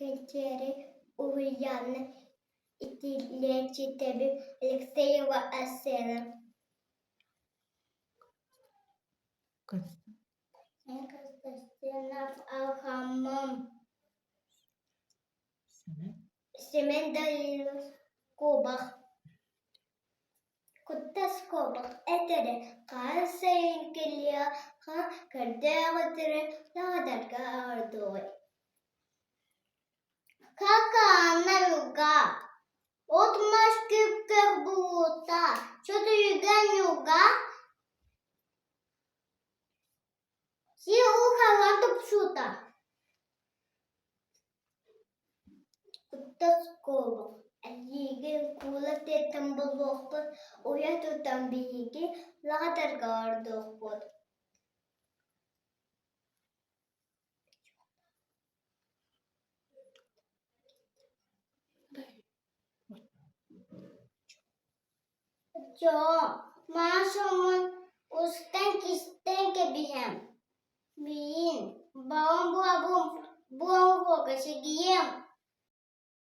Кэнчээри уһуйааҥҥа иитиллээччитэбин Алексеева Асена Константинов Алхаммым Семен Данилов Куобах Куттас куобах этэрэ хаһан сайын кэлиэххэ көрдөөх өтөрө наҕадарга оҕордуой Какаана-юга От-мас күп-күөх буолуота, чотуйуга-ньуга Сир уу халлаан тупсуута Куттас куобах эйиигин куула тыаттан булуохпут, уйа тутан биһиги лаҕатарга ордуохпут Оччоҕо маа соммун устан кистэн кэбиһэм, миин, баҕам буолабын буола-буола сигийиэм.